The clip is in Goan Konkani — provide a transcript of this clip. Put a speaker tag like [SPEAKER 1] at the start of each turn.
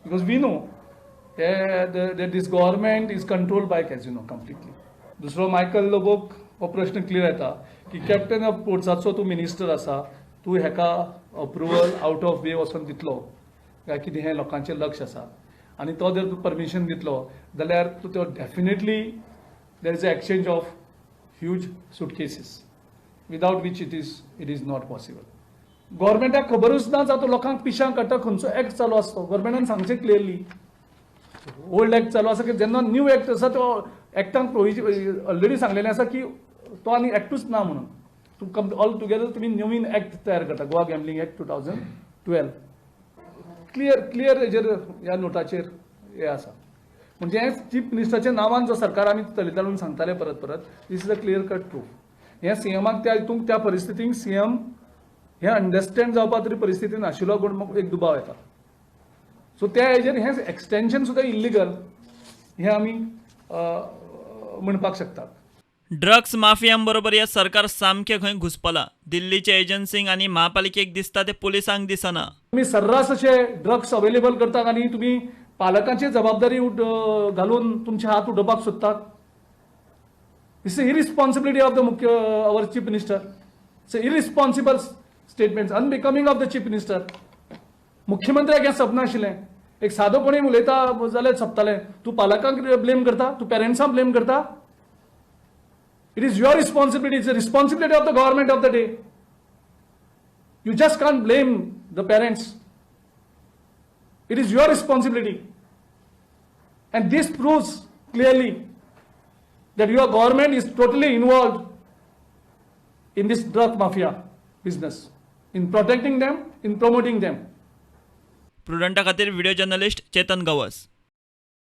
[SPEAKER 1] Because we know this government is controlled by casino completely. दुसरो, मायकल लोबोक हो प्रश्न क्लियर येता की कॅप्टन ऑफ पोर्ट्साचो तूं मिनिस्टर आसा, तूं हेका अप्रुवल आउट ऑफ वे वचोन दितलो काय कितें, हें लोकांचें लक्ष आसा. आनी तो जर तूं परमिशन दितलो जाल्यार तूं तो definitely there is a exchange of huge suitcases, without which it is not possible. गव्हर्मेंटाक खबरूच ना जातो, लोकांक पिशांक काडटा. खंयचो एक्ट चालू आसतो? गव्हर्मेंटान सांगचें क्लियरली, ओल्ड एक्ट चालू आसा की जेन्ना न्यू एक्ट आसा, तो एक्टान प्रोविजन ऑलरेडी सांगलेलें आसा की तो आनी एक्टूच ना म्हणून. तूं ऑल टुगेदर तुमी नवीन एक्ट तयार करता, Goa Gambling Act 2012. Clear clear हेजेर, ह्या नोटाचेर हे आसा. म्हणजे हें चीफ मिनिस्टराच्या नांवान जो सरकार आमी चलयता म्हणून सांगताले परत परत, this is a clear cut proof. हें सीएमाक त्या हितूंक, त्या परिस्थितीक सीएम हें अंडरस्टँड जावपा तरी परिस्थिती नाशिल्लो म्हूण म्हाका एक दुबाव येता. सो त्या हेजेर हें एक्सटेन्शन सुद्दां इल्लिगल हें आमी म्हणपाक शकतात.
[SPEAKER 2] ड्रग्स माफियांबरोबर हे सरकार सामकें खंय घुसपलां. दिल्लीच्या एजन्सींक आनी म्हापालिकेक दिसता ते पुलिसांक दिसना.
[SPEAKER 1] तुमी सर्रास अशे ड्रग्स अवेलेबल करतात आनी तुमी पालकांची जबाबदारी घालून तुमचे हात उडोवपाक सोदतात. It's irresponsibility of the मुख्य our Chief Minister. It's irresponsible statements, unbecoming of the Chief Minister. मुख्यमंत्र्याक हें सपन आशिल्लें. एक सादो कोणी उलयता जाल्यार सोंपतालें. तूं पालकांक ब्लेम करता, तूं पेरंट्सांक ब्लेम करता. It is your responsibility. It's a responsibility of the government of the day. You just can't blame the parents. It is your responsibility. And this proves clearly that your government is totally involved in this drug mafia business, in protecting them, in promoting them.
[SPEAKER 2] प्रुडंटा खातीर व्हिडिओ जर्नलिस्ट चेतन गवस.